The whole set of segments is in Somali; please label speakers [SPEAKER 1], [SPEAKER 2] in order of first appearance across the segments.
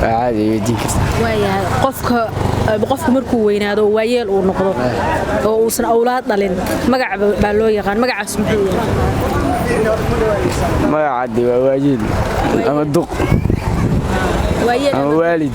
[SPEAKER 1] Waa caadi, ay weydiin kartaa.
[SPEAKER 2] Waayahay, qofku markuu weynaado oo waayeel uu noqdo oo uusan awlaad dhalin, magac baa loo yaqaan. Magacaas muxuu yahay?
[SPEAKER 1] Magaca de waa waayeel ama duq
[SPEAKER 2] waayeel
[SPEAKER 1] ama waalid.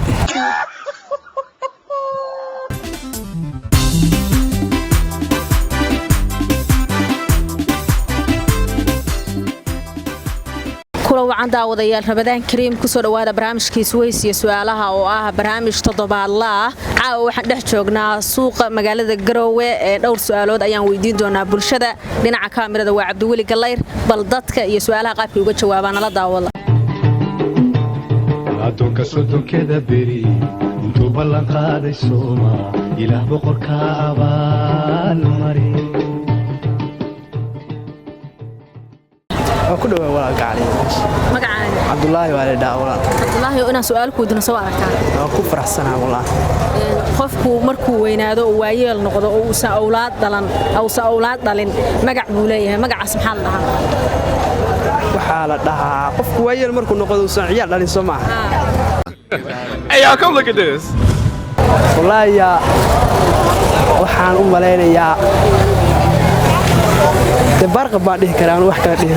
[SPEAKER 2] Kula wacan daawadayaal, Ramadaan Kariim. Kusoo dhowaada barnaamijkii Suweys iyo su-aalaha oo ah barnaamij toddobaadla ah. Caawa waxaan dhex joognaa suuqa magaalada Garoowe ee dhowr su-aalood ayaan weydiin doonaa bulshada. Dhinaca kaamirada waa Cabdiweli Gallayr. Bal dadka iyo su-aalaha qaabkay uga jawaabaan nala daawada.
[SPEAKER 3] Addoonka soddonkeda beri intuu ballan qaaday sooma, Ilaah boqorka abaalmari.
[SPEAKER 4] Waa ku dhawaa walaal gacali.
[SPEAKER 2] Magacaaga?
[SPEAKER 4] Cabdulaahi waa la dhahaa walaal.
[SPEAKER 2] Cabdulaahi, oo inaan su-aal ku weydiino soo aragtaa?
[SPEAKER 4] Waa ku faraxsanaa walaal.
[SPEAKER 2] Qofku markuu weynaado oo waayeel noqdo oo uusan awlaad dhalan, uusan awlaad dhalin, magac buu leeyahay. Magacaas maxaa la dhahaa?
[SPEAKER 4] Waxaa la dhahaa qofku waayeel markuu noqdo uusan ciyaal dhalin, soo maaha?
[SPEAKER 5] Hey, y'all, come look at this.
[SPEAKER 4] Wallaahi yaa, waxaan u malaynayaa de barqab baan dhihi karaa, anu wax kala dhihi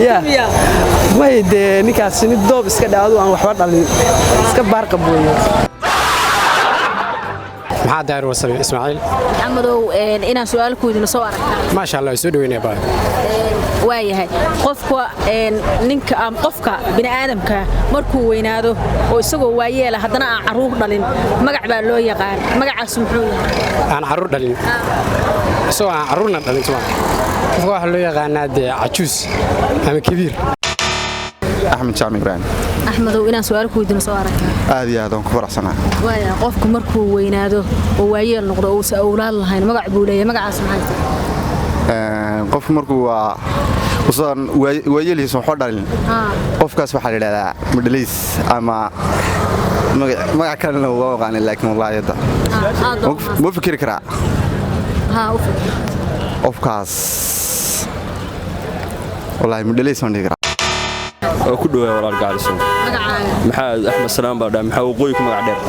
[SPEAKER 4] ya may. Dee ninkaasi mid doob iska dhaadu aan waxba dhalin, iska baarqab weeye.
[SPEAKER 6] Maxaa Daahir Warsame Ismaaciil.
[SPEAKER 2] Maxamedow, inaan su-aal ku weydiino soo aragtaa?
[SPEAKER 6] Maasha Allah, soo dhaweynaya baa.
[SPEAKER 2] Waayahay, qofka ninka ama qofka bini'aadamka markuu weynaado oo isagoo waayeela haddana aan carruur dhalin, magac baa loo yaqaan. Magacaas muxuu yahay?
[SPEAKER 6] Aan carruur dhalin, isagoo aan carruurna dhalin suma, qofka waxaa loo yaqaanaa dee cajuus ama kabiir.
[SPEAKER 7] Axmed Jaami Ibraahim.
[SPEAKER 2] Axmedow, inaan su-aal ku weydiino soo aragtaa?
[SPEAKER 7] Aad iyo aad aan ku faraxsanahay.
[SPEAKER 2] Waayahay, qofku markuu weynaado oo waayeel noqdo oo uusan awlaad lahayn, magac buu leeyahay. Magacaas maxay tahay?
[SPEAKER 7] Qofku markuu waa usan waayelihiisa waxba dhalin, qofkaas waxaa la yidhahdaa madhaliis ama magac kalena waa aqaani, laakiin wallaahi hadda ma fikiri karaa. Qofkaas wallaahi madhaliis waan dhihi karaa.
[SPEAKER 8] Waa ku dhawaa walaal gacaliso.
[SPEAKER 2] Magacaaga?
[SPEAKER 8] Maxaa Axmed Salaam baa dhaa, maxaa Waqooyi ku magac dheer.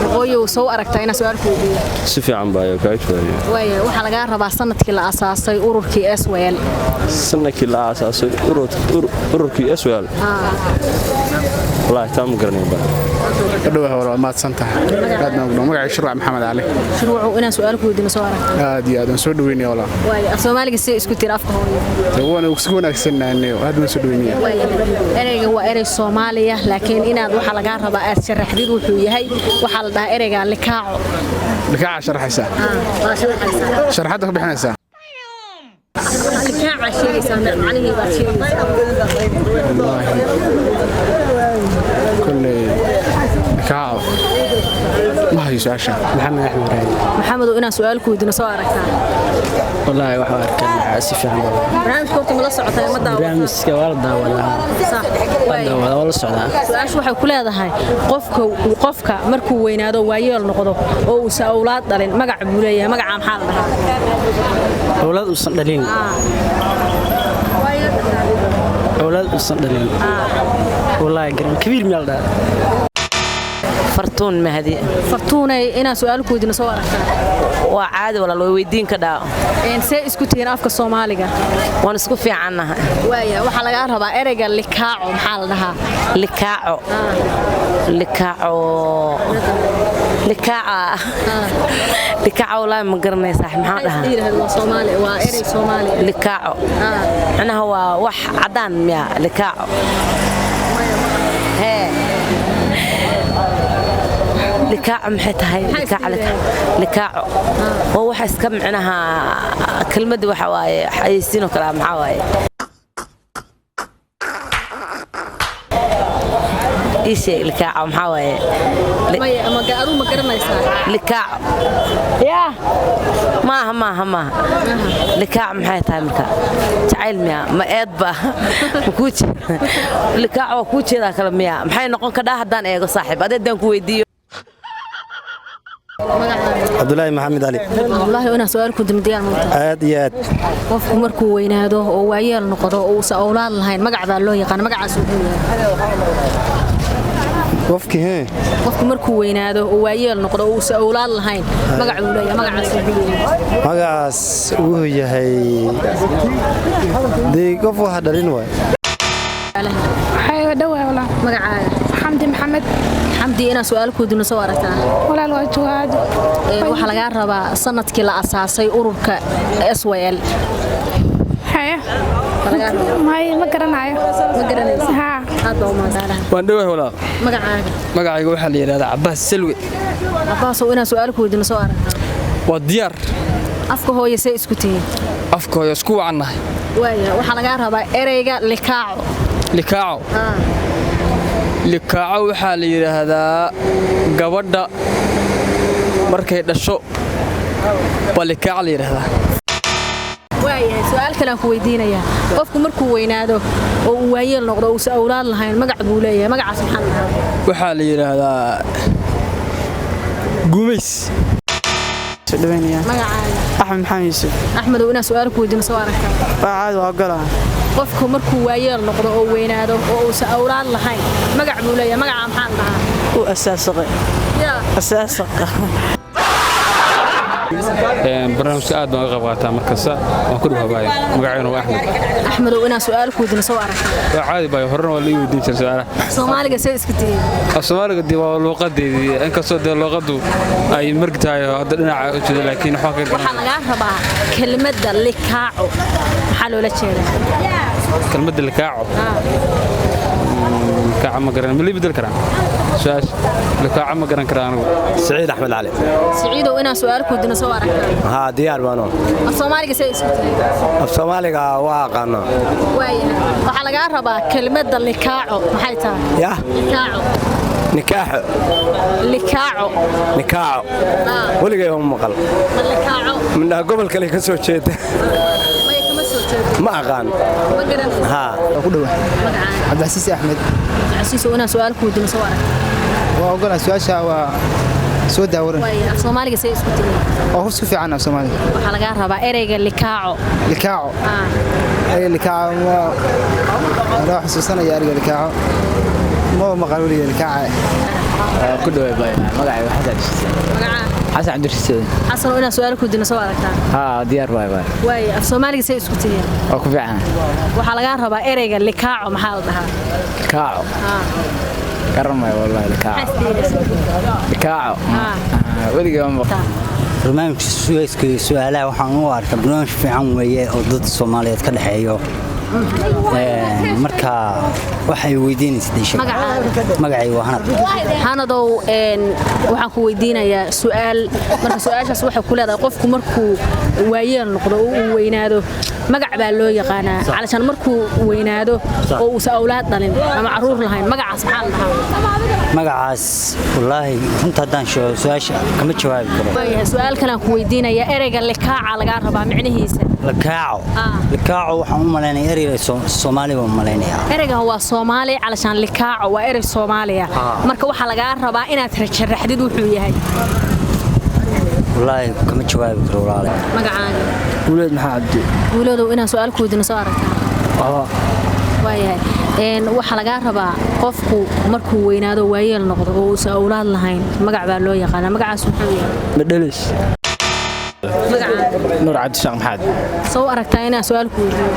[SPEAKER 2] Waqooyi, soo aragtaa inaan su-aal ku weydiiyo?
[SPEAKER 8] Si fiican baa kaaga jawaabaya.
[SPEAKER 2] Waaya, waxaa lagaa rabaa sanadkii la asaasay ururkii SYL.
[SPEAKER 8] Sanadkii la aasaasay ururkii SYL, wallaahi taa ma garanay baa.
[SPEAKER 9] Dhawaa walaal, waa mahadsan tahay. Aad baan ugu dhaw. Magacay Shuruuc Maxamed Cali.
[SPEAKER 2] Shuruucu, inaan su-aal ku weydiino soo aragtaa?
[SPEAKER 9] Aad iyo aad aan soo dhaweynaya walaal.
[SPEAKER 2] Waaya, af Soomaaliga see isku tiri, afka hooyo?
[SPEAKER 9] Dee waana isku wanaagsannahay, aad baan soo dhaweynaya.
[SPEAKER 2] Waaya, ereyga waa erey Soomaaliya, laakiin inaad waxaa lagaa rabaa aad sharaxdid wuxuu yahay. Waxaa la dhahaa ereyga likaaco.
[SPEAKER 9] Likaaca sharaxaysaa?
[SPEAKER 2] Waa sharaxaysaa.
[SPEAKER 9] Sharaxadda ka bixinaysaa?
[SPEAKER 2] Likaaca sheegaysaa, macnihii baad sheegaysaa.
[SPEAKER 9] Wallaahi kolley likaaco ma hayo su-aasha.
[SPEAKER 1] Maxamed Axmed Raadi.
[SPEAKER 2] Maxamedow, inaan su-aal ku weydiino soo aragtaa?
[SPEAKER 1] Wallaahi waxaan arkaa maxaa si fiican baa.
[SPEAKER 2] Barnaamijka horta ma la socotaa, ma daawataa?
[SPEAKER 1] Barnaamijka waa la daawadaa.
[SPEAKER 2] Sax.
[SPEAKER 1] Waa daawadaa, waa la socdaa.
[SPEAKER 2] Su-aashu waxay ku leedahay qofka markuu weynaado, waayeel noqdo oo uusan awlaad dhalin, magac buu leeyahay. Magaca maxaa la dhahaa?
[SPEAKER 1] Awlaad uusan dhalin. Awlaad uusan dhalin. Wallaahi garan, kabiir miyaa la dhahaa?
[SPEAKER 10] Fartuun Mahdi.
[SPEAKER 2] Fartuunay, inaan su-aal ku weydiino soo aragtaa?
[SPEAKER 10] Waa caadi walaal, way weydiin ka dhaa.
[SPEAKER 2] See isku tihiin afka Soomaaliga?
[SPEAKER 10] Waan isku fiicannahay.
[SPEAKER 2] Waaya, waxaa lagaa rabaa ereyga likaaco maxaa la dhahaa?
[SPEAKER 10] Likaaco, likaaco, likaaca, likaaco, wallaahi ma garanay saaxiib, maxaa dhahaa?
[SPEAKER 2] Yidhaahdo waa Soomaali, waa erey Soomaali.
[SPEAKER 10] Likaaco macnaha waa wax caddaan miya? Likaaco hee, likaaco maxay tahay? Likaaco, likaaco waa waxa iska micnaha kelmadda waxa waaye xayeysiinoo kale ah, maxaa waaye, ii sheeg, likaaco maxaa waaye?
[SPEAKER 2] Maya, ama adigu ma garanaysaa?
[SPEAKER 10] Likaaco yaa, maaha, maaha, maaha. Likaaco maxay tahay marka? Jacayl miya? Ma eedba ma kuu jeeda? Likaaco waa kuu jeedaa kale miya? Maxay noqon kadhaa haddaan eego saaxiib adeedaan ku weydiiyo?
[SPEAKER 11] Cabdulaahi Maxamed Cali.
[SPEAKER 2] Cabdulaahi, inaan su-aal ku dimo diyaar ma tahay?
[SPEAKER 11] Aad iyo aad.
[SPEAKER 2] Qofku markuu weynaado oo waayeel noqdo oo uusan awlaad lahayn, magac baa loo yaqaan. Magacaas wuxuu yahay?
[SPEAKER 11] Qofkii hee?
[SPEAKER 2] Qofku markuu weynaado oo waayeel noqdo oo uusan awlaad lahayn, magac buu leeyahay. Magacaas wuxuu yahay?
[SPEAKER 11] Magacaas wuxuu yahay dee qof waxa dhalin waay.
[SPEAKER 12] Waxay dhawaa walaal.
[SPEAKER 2] Magacaaga?
[SPEAKER 12] Xamdi Maxamed.
[SPEAKER 2] Xamdi, inaan su'aal ku weydiino soo aragtaa?
[SPEAKER 12] Walaal, waa jawaab.
[SPEAKER 2] Waxaa lagaa rabaa sanadkii la asaasay ururka SYL.
[SPEAKER 12] Haya. May, ma garanayo.
[SPEAKER 2] Ma garanaysa?
[SPEAKER 12] Haa.
[SPEAKER 2] Aad baa u mahadsantahay.
[SPEAKER 13] Waan dhowahay walaal.
[SPEAKER 2] Magacaaga?
[SPEAKER 13] Magacayga waxaa la yidhahdaa Cabaas Salwe.
[SPEAKER 2] Cabbaasow, inaan su'aal ku weydiino soo aragtaa?
[SPEAKER 13] Waa diyaar.
[SPEAKER 2] Afka hooye see isku tihiin?
[SPEAKER 13] Afka hooyo isku wacannahay.
[SPEAKER 2] Waaya, waxaa lagaa rabaa ereyga likaaco.
[SPEAKER 13] Likaaco? Likaaco waxaa la yidhaahdaa gabadha markay dhasho waa likaaco la yidhaahdaa.
[SPEAKER 2] Waayahay, su'aal kale aan ku weydiinayaa. Qofku markuu weynaado oo uu waayeel noqdo oo uusan awlaad lahayn, magac buu leeyahay. Magacaas maxaa la dhahaa?
[SPEAKER 13] Waxaa la yidhaahdaa gumays.
[SPEAKER 2] Magacaaga?
[SPEAKER 4] Axmed Maxamed Yuusuf.
[SPEAKER 2] Axmedow, inaan su'aal ku weydiino soo aragtaa?
[SPEAKER 4] Waa caadi, waa ogolaa.
[SPEAKER 2] Qofku markuu waayeel noqdo oo weynaado oo uusan awlaad lahayn, magac buu leeyahay. Magaca maxaa la dhahaa?
[SPEAKER 4] U asaasaqay.
[SPEAKER 2] Yaa.
[SPEAKER 4] Asaasaqa.
[SPEAKER 14] Barnaamijka aad baan uga qayb qaataa markasta, waan ku dhawaabaya. Magaceena waa Axmed.
[SPEAKER 2] Axmedow, inaan su'aal ku weydiino soo aragtaa?
[SPEAKER 14] Waa caadi baay, horena waa la ii weydiin jiray su'aalaha.
[SPEAKER 2] Soomaaliga see isku tihiin?
[SPEAKER 14] Af Soomaaliga dee waa luuqadeedii, inkastoo dee luuqaddu ay margi tahay oo hadda dhinaca u jeedo, laakiin waxaa ka
[SPEAKER 2] Waxaa lagaa rabaa kelmadda likaaco, maxaa loola jeedaa?
[SPEAKER 14] Kelmadda likaaco? Likaaco ma garan. Ma lii bedel karaa su-aasha? Likaaco ma garan karaa anigu.
[SPEAKER 11] Siciid Axmed Cali.
[SPEAKER 2] Siciidow, inaan su'aal ku weydiino soo aragtaa?
[SPEAKER 11] Haa, diyaar baano.
[SPEAKER 2] Af Soomaaliga see isku tihiin?
[SPEAKER 11] Af Soomaaliga waa aqaanaa.
[SPEAKER 2] Waayahay, waxaa lagaa rabaa kelmadda likaaco, maxay tahay?
[SPEAKER 11] Yah?
[SPEAKER 2] Likaaco.
[SPEAKER 11] Nikaaxo?
[SPEAKER 2] Likaaco.
[SPEAKER 11] Nikaaco weligay ma maqal.
[SPEAKER 2] Ma likaaco?
[SPEAKER 11] Mindhaha gobol kale ka soo jeeda.
[SPEAKER 2] Maya, kama soo jeedo.
[SPEAKER 11] Ma aqaan.
[SPEAKER 2] Ma garanaysa?
[SPEAKER 11] Haa.
[SPEAKER 15] Ku dhawa. Cabdicasiis Axmed.
[SPEAKER 2] Cabdicasiis, inaan su'aal ku weydiino soo aragtaa?
[SPEAKER 15] Waa ogolaa su-aasha, waa soo daawaran.
[SPEAKER 2] Waaya, af Soomaaliga see isku tihiin?
[SPEAKER 15] Waa hubs ku fiican af Soomaaliga.
[SPEAKER 2] Waxaa lagaa rabaa ereyga likaaco.
[SPEAKER 15] Likaaco? Ereyga likaaco waa loo xusuusanaya. Ereyga likaaco ma maqal weliga likaaca.
[SPEAKER 16] Ku dhawaa bay. Magacayga Xasan Cabdirasiid. Xasan Cabdirasiid.
[SPEAKER 2] Xasan, inaan su'aal ku weydiino soo aragtaa?
[SPEAKER 16] Haa, diyaar baay baay.
[SPEAKER 2] Waaya, af Soomaaliga see isku tihiin?
[SPEAKER 16] Waa ku fiican.
[SPEAKER 2] Waxaa lagaa rabaa ereyga likaaco, maxaa la dhahaa?
[SPEAKER 16] Likaaco garan maayo wallahi. Likaaco, likaaco weligay ma maqal.
[SPEAKER 17] Barnaamijka Suweyska iyo su-aalaha waxaan u arkaa barnaamij fiican weeye oo dadka Soomaaliyeed ka dhexeeyo. Marka waxay weydiinaysa? Magacayga waa Hanad.
[SPEAKER 2] Hanadow, waxaan ku weydiinayaa su'aal. Marka su-aashaas waxay ku leedahay, qofku markuu waayeel noqdo oo uu weynaado, magac baa loo yaqaanaa. Calashaan markuu weynaado oo uusan awlaad dhalin ama caruur lahayn, magacaas maxaa la dhahaa?
[SPEAKER 17] Magacaas wallaahi runta haddaan sheego, su-aasha kama jawaabi karo.
[SPEAKER 2] Waayahay, su'aal kalean ku weydiinayaa. Ereyga likaaca lagaa rabaa micnihiisa.
[SPEAKER 17] Likaaco? Likaaco waxaan u malaynaya ereyga Soomaali baan u malaynayaa.
[SPEAKER 2] Ereygan waa Soomaali. Calashaan likaaco waa erey Soomaaliya. Marka waxaa lagaa rabaa inaad rajaraxdid wuxuu yahay.
[SPEAKER 17] Wallaahi kama jawaabi karo, walaale.
[SPEAKER 2] Magacaaga?
[SPEAKER 16] Guuleed Maxaa Cabdi.
[SPEAKER 2] Guuleedow, inaan su'aal ku weydiino soo aragtaa? Waayahay, waxaa lagaa rabaa qofku markuu weynaado, waayeel noqdo oo uusan awlaad lahayn, magac baa loo yaqaanaa. Magacaas muxuu yahay?
[SPEAKER 16] Madhalis.
[SPEAKER 2] Magacaaga?
[SPEAKER 9] Nuur Cabdishaaq Maxaad.
[SPEAKER 2] Soo aragtaa inaan su'aal ku weydiiyo?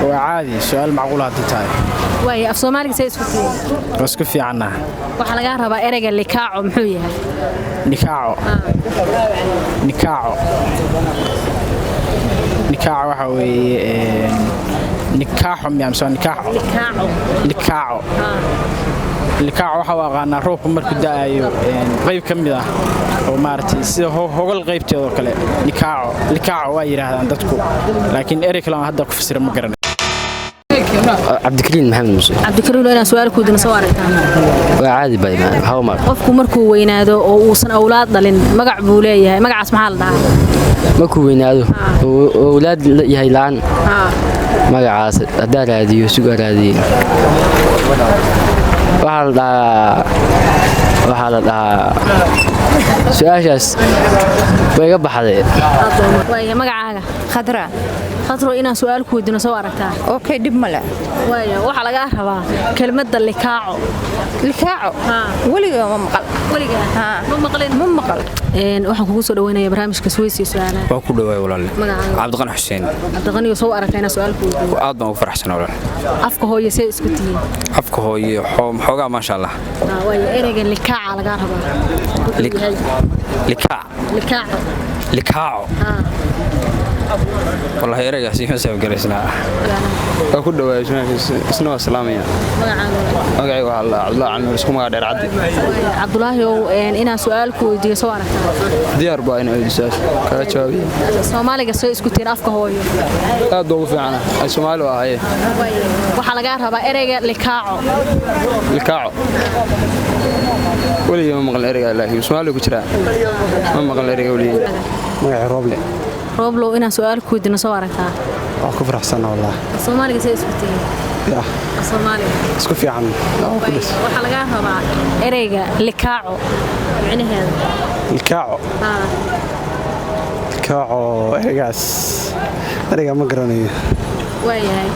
[SPEAKER 9] Waa caadi, su'aal macquul haddii tahay.
[SPEAKER 2] Waaya, af Soomaaliga see isku tihiin?
[SPEAKER 9] Waa isku fiicannaha.
[SPEAKER 2] Waxaa lagaa rabaa ereyga likaaco, muxuu yahay?
[SPEAKER 9] Nikaaco? Nikaaco, nikaaco waxa weeye nikaaxo miya mise waa nikaaxo?
[SPEAKER 2] Likaaco.
[SPEAKER 9] Likaaco, likaaco waxa u aqaanaa roobku markuu da'ayo qayb ka mid ah oo maaragtay sida hogol qaybteeda oo kale. Nikaaco, likaaco waa yidhaahdaan dadku, laakiin erey kale aan hadda ku fasira ma garanay.
[SPEAKER 8] Cabdikariin Maxamed Muuse.
[SPEAKER 2] Cabdikariin, inaan su'aal ku weydiino soo aragtaa?
[SPEAKER 8] Waa caadi bay, haw maar.
[SPEAKER 2] Qofku markuu weynaado oo uusan awlaad dhalin, magac buu leeyahay. Magacaas maxaa la dhahaa?
[SPEAKER 8] Markuu weynaado oo awlaad yahay la'aan, magacaas haddaa raadiyo, sugaa raadiye, waxaa la dhahaa su-aashaas way iga baxday.
[SPEAKER 2] Waaya, magacaaga?
[SPEAKER 18] Khadra.
[SPEAKER 2] Khatro, inaan su'aal ku weydiino soo aragtaa?
[SPEAKER 18] Okay, dhib male.
[SPEAKER 2] Waaya, waxaa lagaa rabaa kelmadda likaaco.
[SPEAKER 18] Likaaco weligaa ma maqal.
[SPEAKER 2] Weligaa ma maqlin?
[SPEAKER 18] Ma maqal.
[SPEAKER 2] Waxaan kugu soo dhaweynayaa barnaamijka Suweysi su'aalaha.
[SPEAKER 19] Waa ku dhawaay walaalle.
[SPEAKER 2] Magacaaga?
[SPEAKER 19] Cabdiqani Xuseen.
[SPEAKER 2] Cabdiqani, soo aragtaa inaan su'aal ku weydiiyo?
[SPEAKER 19] Aad baan ugu faraxsan walaal.
[SPEAKER 2] Afka hooye see isku tihiin?
[SPEAKER 19] Afka hooye xoogaa, maasha Allah.
[SPEAKER 2] Waaya, ereyga likaaca lagaa rabaa. Wuxuu yahay?
[SPEAKER 19] Likaac?
[SPEAKER 2] Likaaco.
[SPEAKER 19] Likaaco. Wallahi ereygaas ima saabgaraysnaa.
[SPEAKER 14] Waa ku dhawaay, isna waa salaamaya. Magacayga waxaa la Cabdullaahi Cali Nuur, isku magac dheer Cabdi.
[SPEAKER 2] Cabdulaahi ow, inaan su'aal ku weydiiyo soo aragtaa?
[SPEAKER 14] Diyaar baa inaa weydiiso su'aasha kaga jawaabiya.
[SPEAKER 2] Soomaaliga soo isku tihiin afka hooyo?
[SPEAKER 14] Aad baa ugu fiicana, ay Soomaali waa ahaye.
[SPEAKER 2] Waaya, waxaa lagaa rabaa ereyga likaaco.
[SPEAKER 14] Likaaco weligay ma maqlin ereyga, laakiin Soomaaliga ku jiraa ma maqlin ereyga weligay.
[SPEAKER 6] Magacay Rooble.
[SPEAKER 2] Rooblow, inaan su'aal ku weydiino soo aragtaa?
[SPEAKER 6] Waa ku faraxsan wallah.
[SPEAKER 2] Soomaaliga see isku tihiin?
[SPEAKER 6] Yah.
[SPEAKER 2] Soomaaliga?
[SPEAKER 6] Isku fiican.
[SPEAKER 2] Waxaa lagaa rabaa ereyga likaaco micnaheeda.
[SPEAKER 6] Likaaco? Likaaco, ereygaas ereyga ma garanayo.
[SPEAKER 2] Waayahay,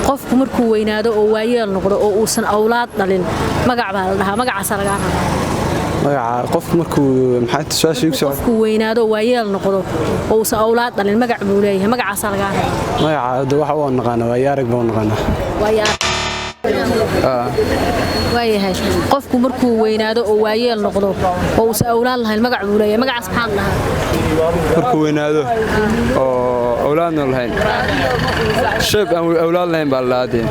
[SPEAKER 2] qofku markuu weynaado oo waayeel noqdo oo uusan awlaad dhalin magac baa la dhahaa, magacaasaa lagaa rabaa.
[SPEAKER 6] Magaca qofku markuu maxaa su-aasha igu soo?
[SPEAKER 2] Qofku weynaado oo waayeel noqdo oo uusan awlaad dhalin magac buu leeyahay, magacaasaa lagaa rabaa.
[SPEAKER 6] Magaca de waxa u naqaana waa yaarag baa u naqaanaa.
[SPEAKER 2] Waayahay, qofku markuu weynaado oo waayeel noqdo oo uusan awlaad lahayn magac buu leeyahay, magacaas maxaa la dhahaa?
[SPEAKER 14] Markuu weynaado oo awlaadna lahayn, sheeb aan awlaad lahayn baa la dhahaa dee.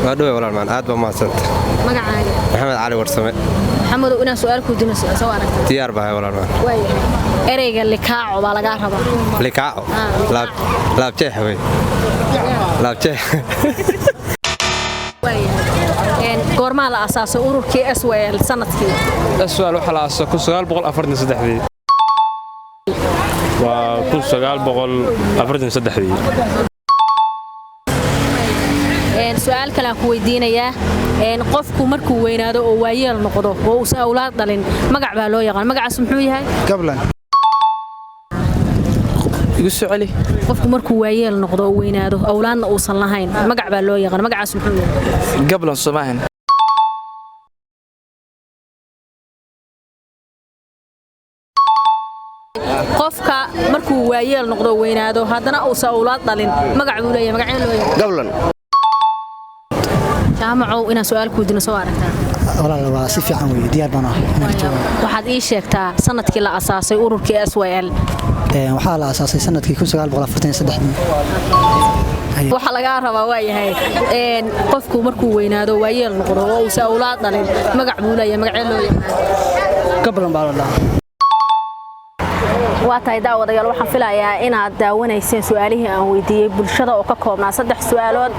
[SPEAKER 20] Waa dhaway walaal maan, aad baa mahadsanta.
[SPEAKER 2] Magacaaga?
[SPEAKER 20] Maxamed Cali Warsame.
[SPEAKER 2] Maxamedow, inaan su'aal ku weydiino soo aragtaa?
[SPEAKER 20] Diyaar baa walaal maan.
[SPEAKER 2] Waayahay, ereyga likaaco baa lagaa rabaa.
[SPEAKER 20] Likaaco? Laabjeex wey, laabjeex.
[SPEAKER 2] Waayahay, goormaa la asaasay ururkii SYL, sanadkii?
[SPEAKER 14] SYL waxaa la aasasay 1943dii.
[SPEAKER 8] Waa 1943dii.
[SPEAKER 2] Su'aal kale aan ku weydiinayaa, qofku markuu weynaado oo waayeel noqdo oo uusan awlaad dhalin magac baa loo yaqaan, magacaas muxuu yahay?
[SPEAKER 15] Gablan.
[SPEAKER 13] Igu soo celi.
[SPEAKER 2] Qofku markuu waayeel noqdo oo weynaado awlaadna uusan lahayn magac baa loo yaqaan, magacaas muxuu yahay?
[SPEAKER 13] Gablan soomaahan.
[SPEAKER 2] Qofka markuu waayeel noqdo oo weynaado haddana uusan awlaad dhalin magac buu leeyahay, magacee loo yaqaan?
[SPEAKER 20] Gablan.
[SPEAKER 2] Jaamacow, inaan su'aal ku weydiino soo aragtaa?
[SPEAKER 15] Walaal, waa si fiican weeye, diyaar baan ah inaan ka jawaabo.
[SPEAKER 2] Waxaad ii sheegtaa sanadkii la asaasay ururkii SYL.
[SPEAKER 15] Waxaa la asaasay sanadkii 1943.
[SPEAKER 2] Waxaa lagaa rabaa, waayahay, qofku markuu weynaado waayeel noqdo oo uusan awlaad dhalin magac buu leeyahay, magacee loo yaqaan?
[SPEAKER 1] Gablan baa la dhahaa.
[SPEAKER 2] Waa tahay daawadayaal, waxaan filayaa inaad daawanayseen su'aalihii aan weydiiyey bulshada oo ka koobnaa saddex su'aalood.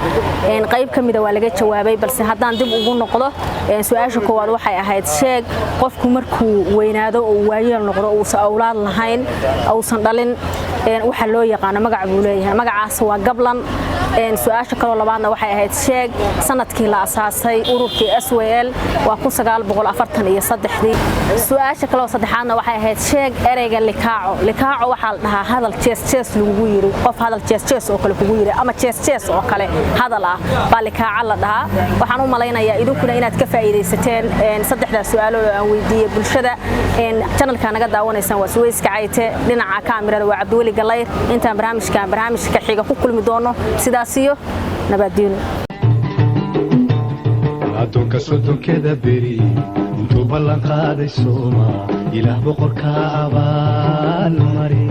[SPEAKER 2] Qayb ka mida waa laga jawaabay, balse haddaan dib ugu noqdo, su'aasha koowaad waxay ahayd: sheeg qofku markuu weynaado oo waayeel noqdo uusan awlaad lahayn, uusan dhalin, waxa loo yaqaano magac buu leeyahay, magacaas waa gablan. Su-aasha kaloo labaadna waxay ahayd: sheeg sanadkii la asaasay ururkii SYL, waa 1943dii. Su-aasha kaloo saddexaadna waxay ahayd: sheeg ereyga likaaco. Likaaco waxaa la dhahaa hadal jees jees lagugu yiri, qof hadal jees jees oo kale kugu yiri ama jees jees oo kale hadal ah baa likaaco la dhahaa. Waxaan u malaynayaa idinkuna inaad ka faa'iidaysateen saddexdaas su'aalood oo aan weydiiyey bulshada. Channelka naga daawanaysaan waa Suweyska Cayte, dhinaca kaamirada waa Cabdiweli Galayr. Intaan barnaamijkan barnaamijka xiga ku kulmi doono, sidaas iyo nabaddiino.
[SPEAKER 3] Addoonka soddonkeda beri intuu ballan qaaday sooma, Ilaah boqorka abaalmari.